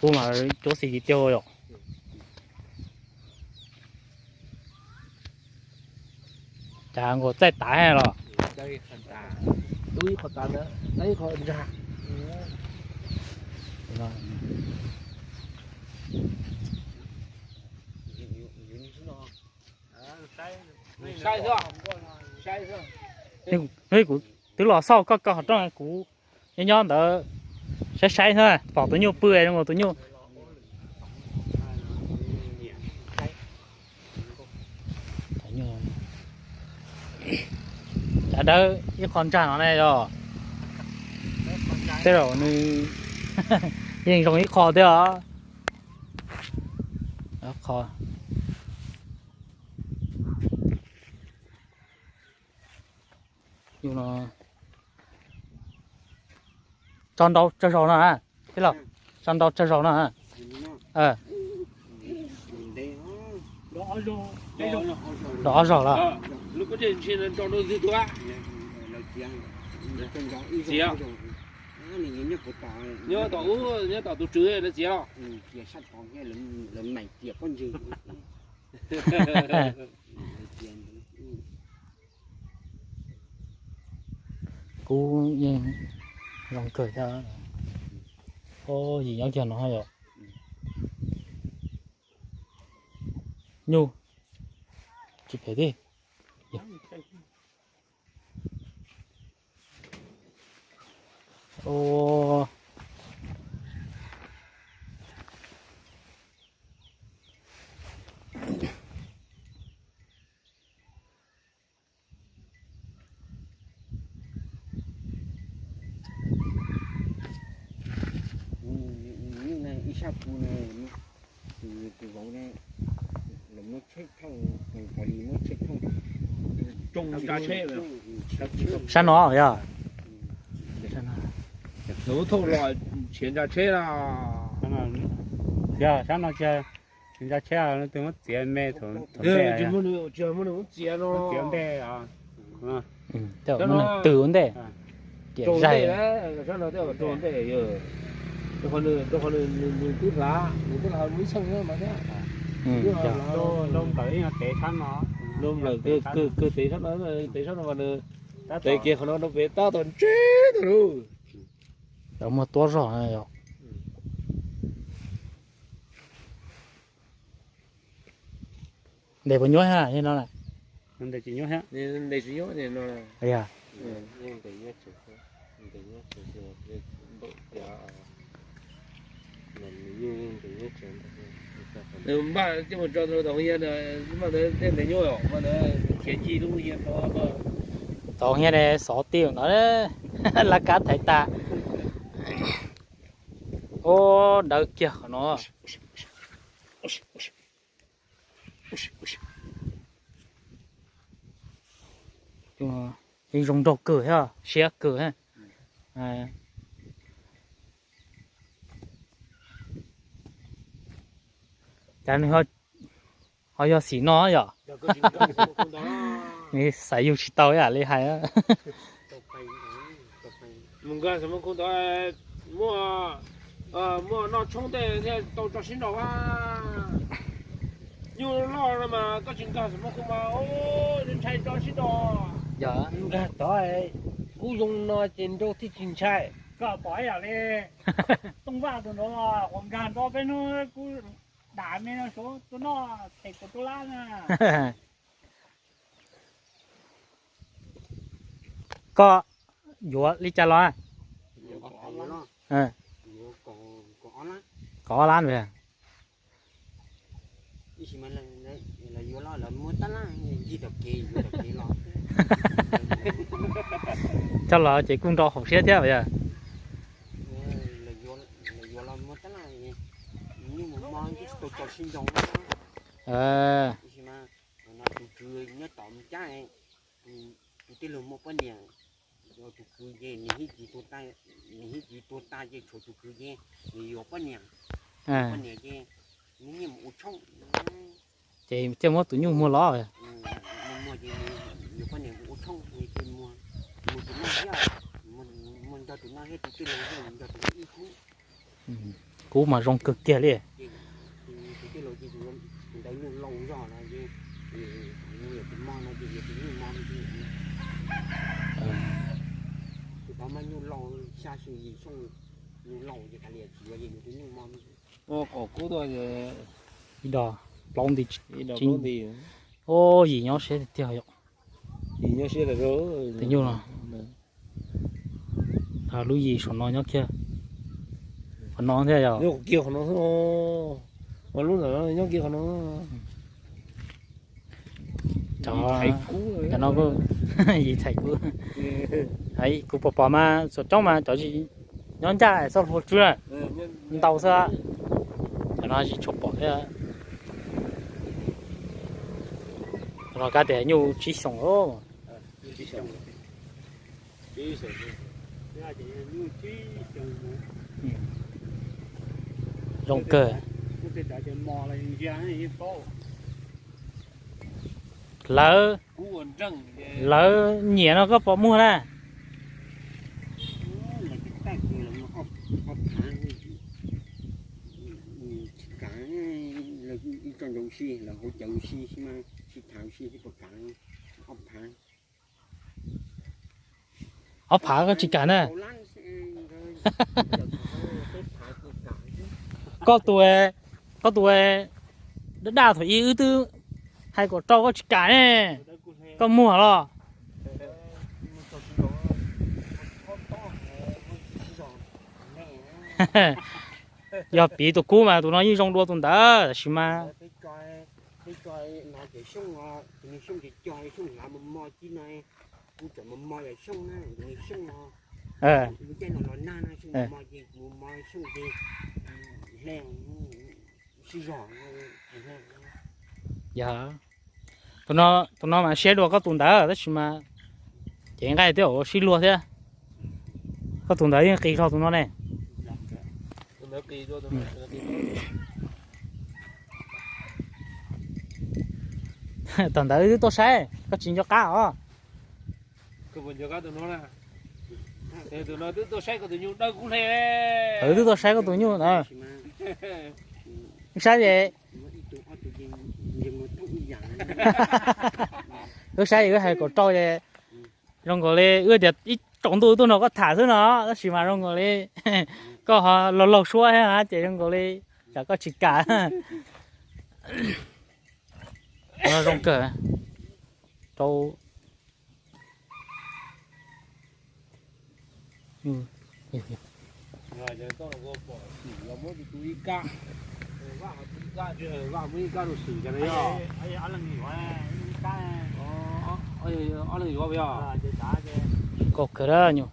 Kuv mas cuab xim tiag yom. Cas nkaus txaij tav los. Kuv twb los xauj koj koj hov rooj, kuv nyob nyob ntawd saib saib xwb, pom tus nyuj pw zoo nkaus tus nyuj. Cas dawb ib qho ntsag no ne yog. Tej zaum nws yeej zoo ib qho thiab os. Qho yus no tso ntau tsawg zaus no, tij laug, tso ntau tsawg zaus no. Los ob zaug los. Nyob tom ub, nyob tom tus tswv lawv txiav los. Kuv yeej zoo kawg thiab. Yim nyob kiag no yom. Nyuj tsis phem tij. Ib sab pus ne, tus vauv ne, lawv muab tsheb thooj, tus pom li muab tsheb thooj. Sab no yog. Lawv muab thooj los nrhiav ntsa tsheb na. Yog sab no kiag, nrhiav ntsa tsheb, leej twg muab txiav me thaum ntej. Tsis muaj nws, tsis muaj nws muab txiav no. Txiav ntej. Muab nws tw ua ntej. Tiam zaig. Sab no tej zaum rau ntej, rau qhov nws, rau qhov nws, nws twb hlav, nws twb hlav mus ib txheej mas thiab. Nws tev sab no, nws tev sab no, tev sab no mas nws tev kiag qhov no rau pem tab tom ntsib tau lawm. Muaj tuab zog. Ntes puas nyuaj thiab no? Ntes tsis nyuaj thiab. Npaj coj mus tso rau tom hauv hiav, npaj ntawd tej ntes nyuaj os, npaj ntawd khiav ci lub hiav rau. Tom hauv hiav ne, xov tij no, laj kab thaiv tas. Ub, dawb kiag qhov no. Yeej zoo nraug kawg thiab siab kawg. Cas nws ho yog xim no yom? Nws xaiv yug tsis tau ib yam li hais. Mus nkag xov muaj khu ntawd, muaj, muaj noj tshoob tej thiaj tau tso sib nraus a. Nyuj loj no mas koj tsis nkag xov muaj khu mas ntshai tso sib nraus. Yog nkag tod, kub zoo no ces nraug thiaj tsis ntshai. Koj pom ib yam li Tooj Vaj tus nraud, uas nkag nrov peb hnub kub dam me no suav tuaj noj them kuv tus lab na. Koj yuav li cas los? Kaum ob lab. Coj los ces kuj nrau hauv siab thiab yog. Tus kwv nyob tom cab, tus tij laug muaj poj niam, tus kwv ces nws hib txiv tuag tas, nws hib txiv tuag tas ces tshuav tus kwv ces nws yuav poj niam, poj niam ces nws nyiam mus ua tshoob. Ces thiaj muab tus nyuj muag los. Muag ces yuav poj niam mus ua tshoob, muag tus no thiab, muag nrog tus no thiab, tus tij laug thiab nrog tus no ib khub. Kub mas zoo kawg kiag li. Tus tij laug ces tus ntawd nyuj laus zog no ces, tus mo no ces yog tus nyuj mo, tus pov muaj nyuj laus xya xyoo yim xyoo, nyuj laus ces kav liam tsis yuav ces yus tus nyuj mo. Ib dos plaub nti, yim nyob siab tiag tiag yom. Tus nyuj no, lub yim saum no nyob kiag qhov no thiab yom. Kiag qhov no, lub ntawm no nyob kiag qhov no. Cov no kuj yim txhais kub. Kuv pom pom mas txhua coob mas cov nyob ncaj txoj hlua tswb na, ntau xwb. Cov no tsis tshua pom thiab. Los kab tias nyuj tsib xyoos. Zoo kawg. Lawv, lawv nyiam no koj pom muag na. Ob phav koj tsis kam na. Koj tus, koj tus daj daj thaum ub wb twb hais kom rau koj tsis kam ne, koj muag los. Yog piv tus kub mas tus no yeej zoo dua tus ntawd tab sis mas. Yog, tus no mas siab dua koj tus ntawd tab sis mas cev nqaij twb ua sib luag thiab. Koj tus ntawd yeej qis zog tus no ne. Thaum ntawd wb twb tuaj saib koj tsis nco qab os. Wb twb tuaj saib koj tus nyuj na. Wb saib es, wb saib es wb hais kom rau es zoo nkaus li wb tias ib tsaus ntuj tuaj nrog koj tham xwb no tab sis mas zoo nkaus li koj ho laug laug suab thiab ces zoo nkaus li tsam koj tsis kam. Zoo kawg. Rau Kaus kawg dab nyuj.